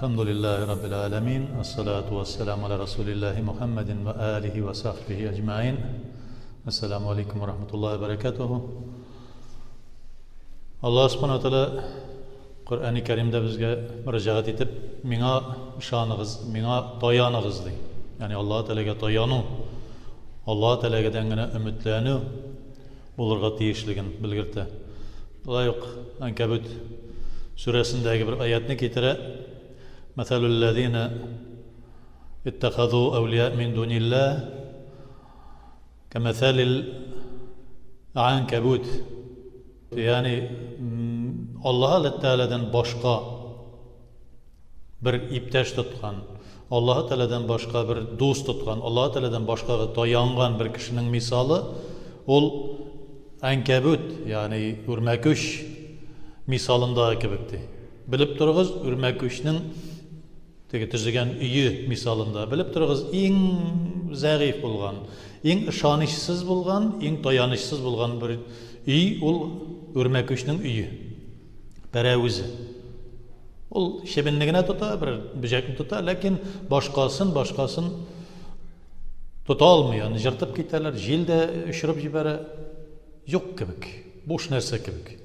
Әлхәмдүлилләһи раббил галәмин, әссалату вәссәламу аля расулилләһи Мухәммәдин вә алиһи вә сахбихи әҗмәгыйн. Әссәламу алейкум вә рахматуллаһи вә бәрәкәтүһү. Аллаһ субхана ва тәгалә Коръәни Кәримдә безгә мөрәҗәгать итеп, миңа ышаныгыз, миңа таяныгыз ди. Ягъни Аллаһ Тәгаләгә таяну, Аллаһ Тәгаләдән генә өметләнү булырга тиешлеген белгертә. Шулай ук Әнкәбүт сүрәсендәге бер аятны китерә. Мәсәлүлләзина иттахазу әүлия мин дунилла кәмәсәлил анкәбүт. Ягъни Аллаһ Тәгаләдән башка бер иптәш тоткан, Аллаһы Тәгаләдән башка бер дус тоткан, Аллаһы Тәгаләдән башкага таянган бер кешенең мисалы ул әнкәбүт, ягъни үрмәкүч мисалындагы кебек ди. Белеп торыгыз, үрмәкүчнең теге төзегән өе мисалында, белеп торыгыз, иң зәгыйфь булган, иң ышанычсыз булган, иң таянычсыз булган бер өй ул үрмәкүчнең өе. Пәрәвезе. Ул чебенне генә тота, бер бөҗәкне тота, ләкин башкасын, башкасын тота алмый. Аны җыртып китәләр, җил дә очырып җибәрә. Юк кебек, буш нәрсә кебек.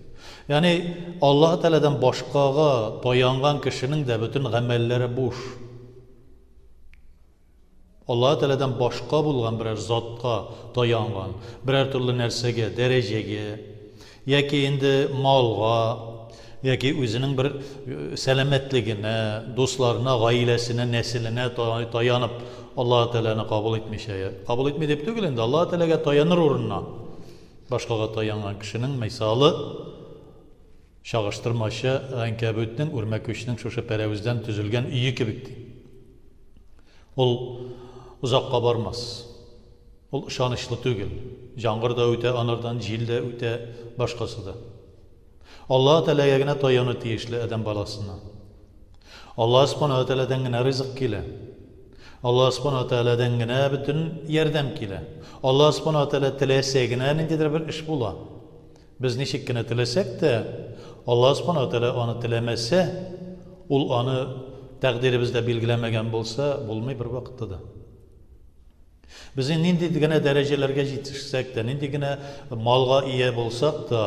Ягъни Аллаһ Тәгаләдән башкага таянган кешенең дә бөтен гамәлләре буш. Аллаһы Тәгаләдән башка булган берәр затка таянган, берәр төрле нәрсәгә, дәрәҗәгә, яки инде малга, яки үзенең бер сәламәтлегенә, дусларына, гаиләсенә, нәселенә таянып, Аллаһы Тәгаләне кабул итмичә, кабул итми дип түгел инде, Аллаһы Тәгаләгә таяныр урынына башкага таянган кешенең мисалы чагыштырмача ганкәбүтнең, үрмәкүчнең шушы пәрәвездән төзелгән өе кебек ди. Ул озакка бармас. Ул ышанычлы түгел. Җаңгыр да үтә анардан, җил дә үтә, башкасы да. Аллаһ Тәгаләгә генә таяну тиешле адәм баласына. Аллаһ Субхана ва Тәгаләдән генә ризык килә. Аллаһ Субхана ва Тәгаләдән генә бөтен ярдәм килә. Аллаһ Субхана ва Тәгалә теләсә генә ниндидер бер эш була. Без ничек кенә теләсәк тә, Аллаһ Субхана ва Тәгалә аны теләмәсә, ул аны тәкъдиребездә билгеләмәгән булса, булмый бервакытта да. Без нинди генә дәрәҗәләргә җитешсәк тә, нинди генә малга ия булсак та,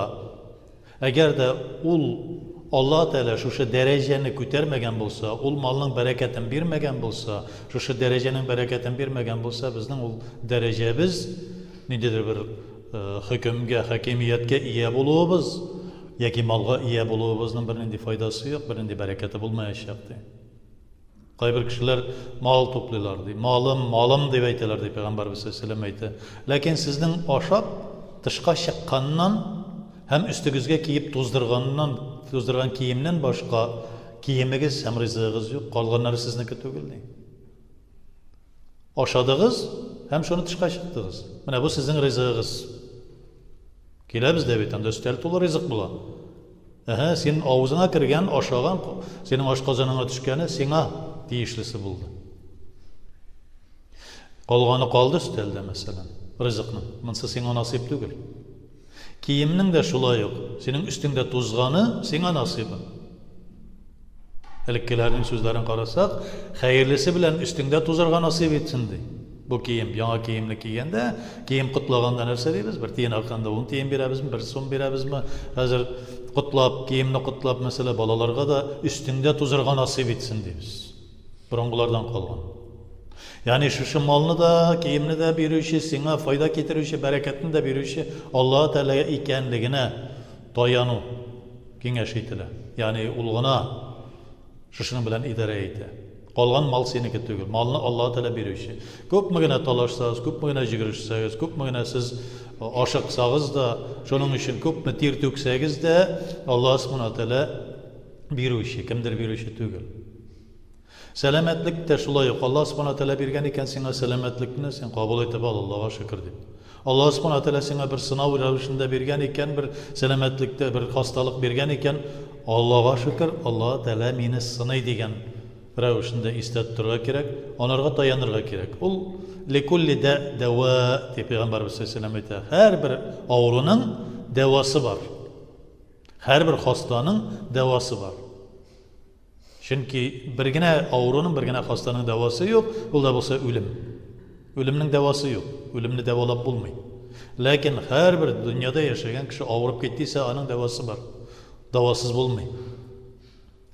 әгәр дә ул Аллаһ Тәгалә шушы дәрәҗәне күтәрмәгән булса, ул малның бәрәкәтен бирмәгән булса, шушы дәрәҗәнең бәрәкәтен бирмәгән булса, безнең ул дәрәҗәбез ниндидер бер Хөкемгә, хакимияткә ия булуыбыз яки малга ия булуыбызның бернинди файдасы юк, бернинди бәрәкәте булмаячак, ди. Кайбер кешеләр мал туплыйлар, ди. Малым, малым дип әйтәләр, ди Пәйгамбәрбез саллаллаһу алейһи әйтә. Ләкин сезнең ашап, тышка чыкканнан һәм өстегезгә киеп туздырганнан, туздырган киемнән башка киемегез һәм ризыгыгыз юк, калганнары сезнеке түгел, ди. Ашадыгыз һәм шуны тышка чыктыгыз. Менә бу сезнең ризыгыгыз. Киләбез дә бит, анда өстәл тулы ризык була. Әһә, син авызыңа кергән, ашаган, синең ашказаныңа төшкәне сиңа тиешлесе булды. Калганы калды өстәлдә, мәсәлән, ризыкның. Монысы сиңа насыйп түгел. Киемнең дә шулай ук, синең өстеңдә тузганы сиңа насыйбы. Элеккеләрнең сүзләрен карасак, хәерлесе белән өстеңдә тузарга насыйп итсен, ди. Бу кием, яңа киемне кигәндә, кием котлаганда нәрсә дибез? Бер тиен арканда ун тиен бирәбезме, бер сум бирәбезме? Хәзер котлап, киемне котлап, мәсәлән, балаларга да өстеңдә тузарга насыйп итсен, дибез. Борынгылардан калган. Ягъни шушы малны да, киемне дә бирүче, сиңа файда китерүче, бәрәкәтне дә бирүче Аллаһы Тәгаләгә икәнлегенә таяну. Киңәш ителә. Ягъни ул гына шушының белән идарә итә. Калган мал синеке түгел. Малны Аллаһы Тәгалә бирүче. Күпме генә талашсагыз, күпме генә җөгерешсәгез, күпме генә сез ашыксагыз да, шуның өчен күпме тир түксәгез дә, Аллаһы Субхана Тәгалә бирүче, кемдер бирүче түгел. Сәламәтлек тә шулай ук. Аллаһ Субхана Тәгалә биргән икән сиңа сәламәтлекне, син кабул итеп ал, Аллаһга шөкер дип. Аллаһ Субхана Тәгалә сиңа бер сынау рәвешендә биргән икән, бер сәламәтлектә бер хасталык биргән икән, Аллаһга шөкер, Аллаһ Тәгалә мине сыный дигән рәвешендә истә тотырга кирәк, анарга таянырга кирәк. Ул ликулли дә дәва дип пәйгамбәрбез саллаллаһу алейһи әйтә. Һәрбер авыруның дәвасы бар. Һәрбер хастаның дәвасы бар. Чөнки бер генә авыруның, бер генә хастаның дәвасы юк, ул да булса үлем. Үлемнең дәвасы юк, үлемне дәвалап булмый. Ләкин һәрбер дөньяда яшәгән кеше авырып китте исә, аның дәвасы бар. Дәвасыз булмый.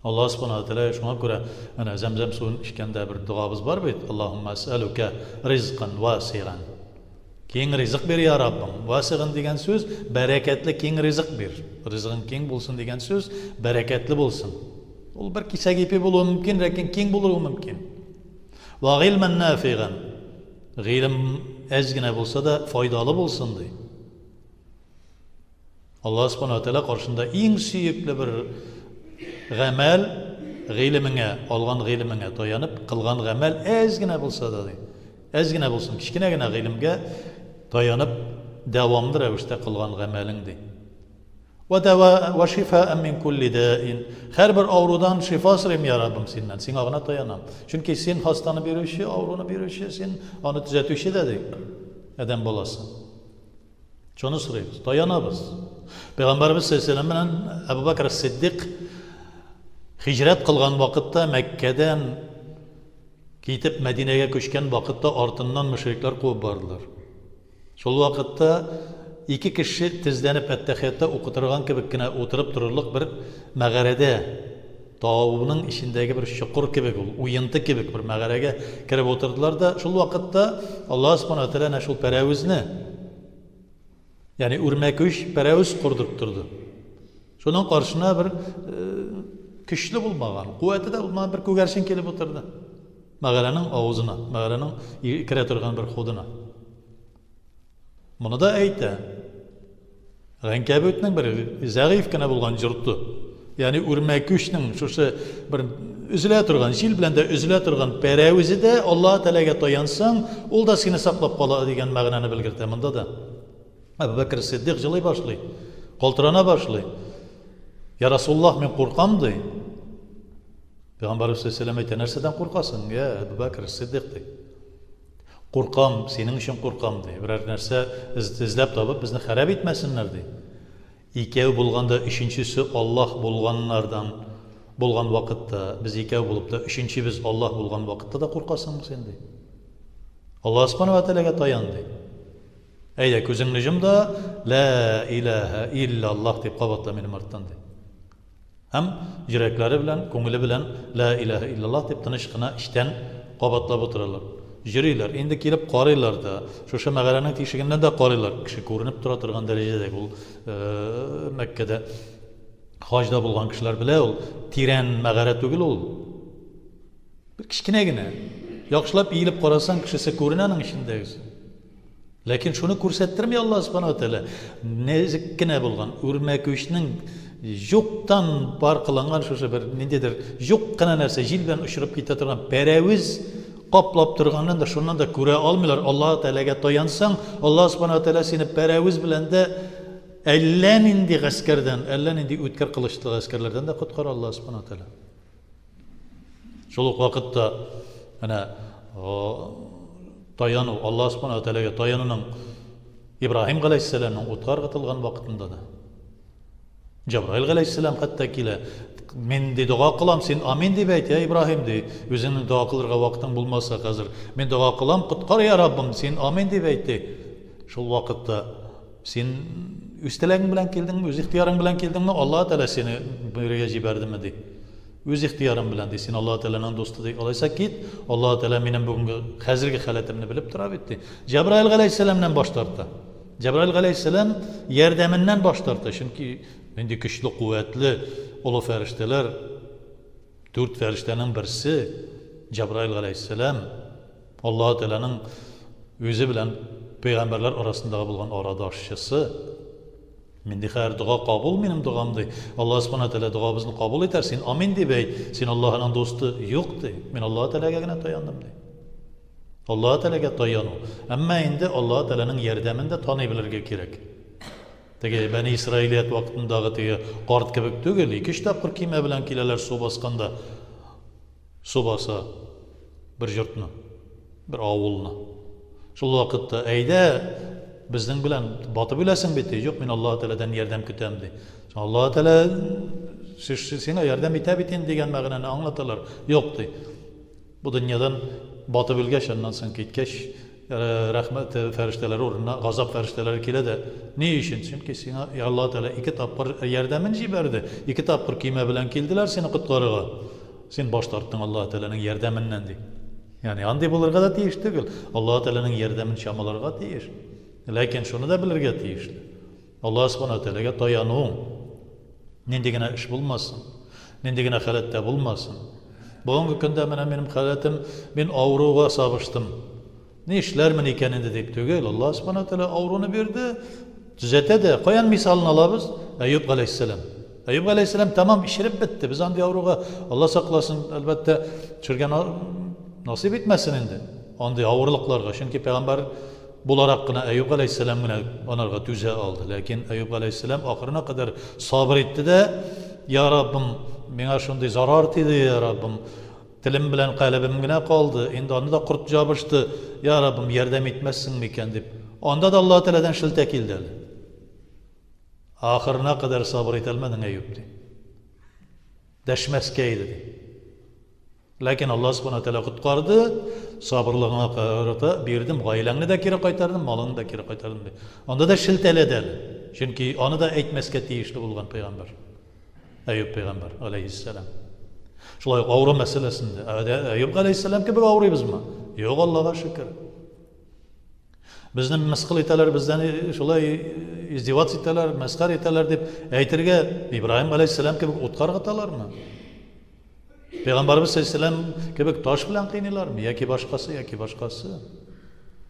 Аллаһ Субхана ва Тәгалә шуңа күрә менә зәмзәм суын эчкәндә бер догабыз бар бит, Аллаһумма әсәлүкә ризкан васиган. Киң ризык бир, я Раббым. Васиган дигән сүз бәрәкәтле киң ризык бир. Ризыгың киң булсын дигән сүз бәрәкәтле булсын. Ул бер кисәк ипи булуы мөмкин, ләкин киң булуы мөмкин. Ва гыйльман нафиган. Гыйлем әз генә булса да файдалы булсын ди. Аллаһ Субхану ва Тәгалә каршында иң сөекле бер гамәл гыйлемеңә, алган гыйлемеңә таянып кылган гамәл әз генә булса да ди. Әз генә булсын, кечкенә генә гыйлемгә таянып дәвамлы рәвештә кылган гамәлең ди. Ва дәва ва шифаан мин кулли даин. Һәрбер авырудан шифа сорыйм, я Раббым, синнән. Сиңа гына таянам. Чөнки син хастаны бирүче, авыруны бирүче, син аны төзәтүче дә ди. Адәм баласы. Шуны сорыйбыз, таянабыз. Пәйгамбәребез саллаллаху белән Әбу Бәкр Сиддик хиҗрәт кылган вакытта Мәккәдән китеп Мәдинәгә күчкән вакытта артыннан мөшрикләр куып бардылар. Шул вакытта ике кеше тезләнеп әттәхиятта укытырган кебек кенә утырып торырлык бер мәгарәдә Тауның эчендәге бер чокыр кебек ул, уенты кебек бер мәгарәгә кереп утырдылар да, шул вакытта Аллаһ Субхану ва Тәгалә әнә шул пәрәвезне, ягъни үрмәкүч пәрәвез кордырып торды. Шуның каршына бер э, көчле булмаган, куәте дә булмаган бер күгәрчен килеп утырды. Мәгарәнең авызына, мәгарәнең керә торган бер ходына. Моны да әйтә. Ганкәбүтнең бер зәгыйфь кенә булган йорты. Ягъни үрмәкүчнең шушы бер өзелә торган, җил белән дә өзелә торган пәрәвезе дә Аллаһ Тәгаләгә таянсаң, ул да сине саклап кала дигән мәгънәне белгертә монда да. Әбу Бәкр Сиддик җылый башлый, калтырана башлый. Я Расуллаһ, мин куркам ди. Пәйгамбәрбез саллаллаху әйтә, нәрсәдән куркасың, я Әбу Бәкр Сиддик ди. Куркам, синең өчен куркам, ди. Берәр нәрсә эзләп табып, безне харап итмәсеннәр, ди. Икәү булганда өченчесе Аллаһ булганнардан булган вакытта, без икәү булып та өченчебез Аллаһ булган вакытта да куркасыңмы син, ди. Аллаһ Субхану ва Тәгаләгә таян, ди. Әйдә, күзеңне йом да, Лә иләһә илляллаһ дип кабатла минем арттан, ди. Һәм йөрәкләре белән, күңеле белән Лә иләһә илляллаһ дип тыныч кына эчтән кабатлап утыралар. Йөриләр. Инде килеп карыйлар да. Шушы мәгарәнең тишегеннән дә карыйлар. Кеше күренеп тора торган дәрәҗәдә ул Мәккәдә хаҗда булган кешеләр белә ул тирән мәгарә түгел ул. Бер кечкенә генә. Яхшылап иелеп карасаң, кешесе күренә аның эчендәгесе. Ләкин шуны күрсәттерми Аллаһ Субхану ва Тәгалә. Нәзек кенә булган үрмәкүчнең юктан бар кылынган шушы бер ниндидер юк кына нәрсә җил белән очырып китә торган пәрәвез каплап торганнан да шуннан да күрә алмыйлар. Аллаһ Тәгаләгә таянсаң, Аллаһ Субхану ва Тәгалә сине пәрәвез белән дә әллә нинди гаскәрдән, әллә нинди үткер кылычлы гаскәрләрдән дә коткара Аллаһ Субхану ва Тәгалә. Шул ук вакытта әнә таяну, Аллаһ Субхану ва Тәгаләгә таянуның Ибраһим галәйһиссәламның утка ыргытылган вакытында да Җәбраил галәйһиссәлам хәтта килә. Мин ди дога кылам, син амин дип әйт, я Ибраһим ди. Үзеңнең дога кылырга вакытың булмаса хәзер. Мин дога кылам, коткар я Раббым, син амин дип әйт ди. Шул вакытта син үз теләгең белән килдеңме, үз ихтыярың белән килдеңме, Аллаһ Тәгалә сине бирегә җибәрдеме ди. Үз ихтыярым белән, ди, син Аллаһ Тәгаләнең дусты, ди. Алайса кит, Аллаһ Тәгалә минем бүгенге хәзерге халәтемне белеп тора бит, ди. Җәбраил галәйһиссәламнән баш тарта. Җәбраил галәйһиссәлам ярдәменнән баш тарта, чөнки нинди көчле, куәтле олы фәрештәләр, дүрт фәрештәнең берсе Җәбраил галәйһиссәлам, Аллаһ Тәгаләнең үзе белән пәйгамбәрләр арасындагы булган арадашчысы. Мин ди хәер дога кабул минем догам ди. Аллаһ Субхана Тәгалә догабызны кабул итәр, син амин дип әйт. Син Аллаһының дусты. Юк ди. Мин Аллаһ Тәгаләгә генә таяндым ди. Аллаһ Тәгаләгә таяну. Әмма инде Аллаһ Тәгаләнең ярдәмен дә таный белергә кирәк. Теге Бәни Исраилият вакытындагы теге карт кебек түгел, ике-өч тапкыр кимә белән киләләр су басканда. Су баса бер йортны, бер авылны. Шул вакытта, әйдә, безнең белән батып үләсең бит, ди. Юк, мин Аллаһ Тәгаләдән ярдәм көтәм, ди. Аллаһ Тәгалә Сиңа ярдәм итә бит инде дигән мәгънәне аңлаталар. Юк, ди. Бу дөньядан батып үлгәч, аннан соң киткәч, рәхмәт фәрештәләре урынына газап фәрештәләре килә дә, ни өчен? Чөнки сиңа Аллаһ Тәгалә ике тапкыр ярдәмен җибәрде, ике тапкыр көймә белән килделәр сине коткарырга. Син баш тарттың Аллаһ Тәгаләнең ярдәменнән, ди. Ягъни андый булырга да тиеш түгел. Аллаһ Тәгаләнең ярдәмен чамаларга тиеш. Ләкин шуны да белергә тиешле. Аллаһ Субхана Тәгаләгә таяну, нинди генә эш булмасын, нинди генә халәттә булмасын. Бүгенге көндә менә минем халәтем, мин авыруга сабыштым. Ни эшләрмен икән инде дип түгел, Аллаһ Субхана Тәгалә авыруны бирде, төзәтә дә. Каян мисалын алабыз? Әюб галәйһиссәлам. Әюб галәйһиссәлам тәмам ишереп бетте. Без андый авыруга, Алла сакласын, әлбәттә, төшергән насыйп итмәсен инде андый авырлыкларга. Чөнки пәйгамбәр буларак кына Әюб галәйһиссәлам генә анарга түзә алды. Ләкин Әюб галәйһиссәлам ахырына кадәр сабыр итте дә, Я Раббым, миңа шундый зарар тиде, я Раббым, телем белән калебем генә калды, инде аны да корт җабышты, я Раббым, ярдәм итмәссең микән дип. Анда да Аллаһ Тәгаләдән шелтә килде әле. Ахырына кадәр сабыр итә алмадың, Әюб, ди. Дәшмәскә иде, ди. Ләкин Аллаһ Субхана Тәгалә коткарды, сабырлыгыңа карата бирдем, гаиләңне дә кире кайтардым, малыңны да кире кайтардым, ди. Анда да шелтәләде әле. Чөнки аны да әйтмәскә тиешле булган пәйгамбәр. Әюб пәйгамбәр, алейһиссәлам. Шулай ук авыру мәсьәләсендә. Әюб галәйһиссәлам кебек авырыйбызмы? Юк, Аллага шөкер. Безне мыскыл итәләр, бездән шулай издеваться итәләр, мәсхәр итәләр дип әйтергә Ибраһим галәйһиссәлам кебек утка ыргыталармы? Пәйгамбәрбез саллаллаху алейһи кебек таш белән кыйныйлармы яки башкасы, яки башкасы?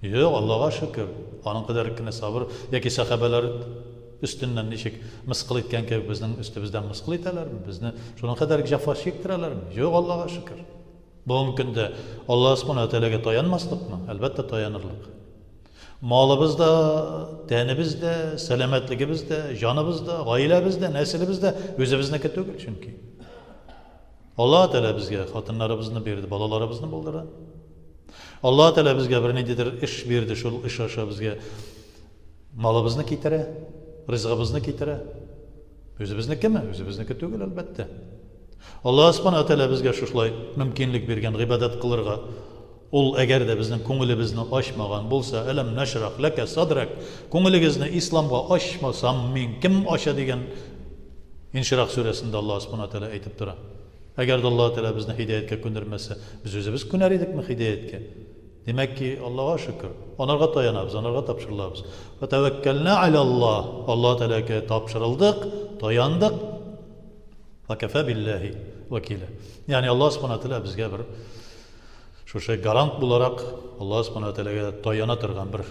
Юк, Аллага шөкер. Аның кадәр кенә сабыр яки сәхабәләр өстеннән ничек мыскыл иткән кебек безнең өстебездән мыскыл итәләрме? Безне шуның кадәр җәфа чиктерәләрме? Юк, Аллага шөкер. Бүгенге көндә Аллаһ Субхана Тәгаләгә таянмаслыкмы? Әлбәттә, таянырлык. Малыбыз да, тәнебез дә, сәламәтлегебез дә, җаныбыз да, гаиләбез дә, нәселебез дә үзебезнеке түгел чөнки. Аллаһ Тәгалә безгә хатыннарыбызны бирде, балаларыбызны булдыра. Аллаһ Тәгалә безгә бер ниндидер эш бирде, шул эш аша безгә малыбызны китерә, ризыгыбызны китерә. Үзебезнекеме? Үзебезнеке түгел, әлбәттә. Аллаһ Субхана Тәгалә безгә шушылай мөмкинлек биргән гыйбадәт кылырга. Ул әгәр дә безнең күңелебезне ачмаган булса, Әләм нәшрах ләкә садрак, күңелегезне исламга ачмасам, мин кем ача дигән Инширах сүрәсендә Аллаһ Субхана Тәгалә әйтеп тора. Әгәр дә Аллаһ Тәгалә безне һидәяткә күндермәсә, без үзебез күнәр идекме һидәяткә? Димәк ки, Аллага шөкер, анарга таянабыз, анарга тапшырылабыз. Фәтәвәккәлнә алаллаһ, Аллаһ Тәгаләгә тапшырылдык, таяндык. Вәкәфә билләһи вәкилә. Ягъни Аллаһ Субхана Тәгалә безгә бер Шушы гарант буларак, Аллаһ Субхана ва Тәгаләгә таяна торган бер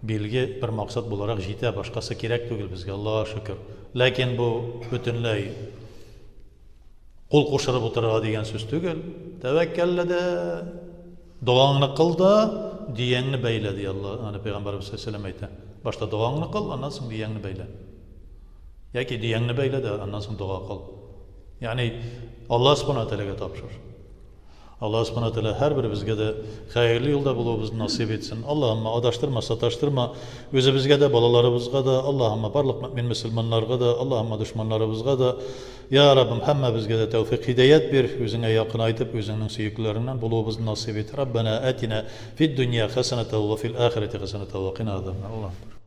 билге, бер максат буларак җитә, башкасы кирәк түгел безгә, Аллаһка шөкер. Ләкин бу бөтенләй кул кушырып утырырга дигән сүз түгел. Тәвәккәллә дә, догаңны кыл да, дөяңне бәйлә, ди Алла, аны Пәйгамбәребез саллаллаһу алейһи әйтә. Башта догаңны кыл, аннан соң дөяңне бәйлә. Яки дөяңне бәйлә дә, аннан соң дога кыл. Ягъни Аллаһ Субхана ва Тәгаләгә тапшыр. Аллаһ Субхана Тәгалә һәрберебезгә дә хәерле юлда булуыбызны насыйп итсен. Аллаһымма адаштырма, саташтырма үзебезгә дә, балаларыбызга да, Аллаһымма барлык мөэмин мөселманнарга да, Аллаһымма дошманнарыбызга да. Я Раббым, һәммәбезгә дә тәүфик, һидәят бир, үзеңә якынайтып, үзеңнең сөеклеләреңнән булуыбызны насыйп ит. Раббана атина фид дөнья хәсәнәтә ва фил ахирәти хәсәнәтә ва кина азабнар. Аллаһу Акбар.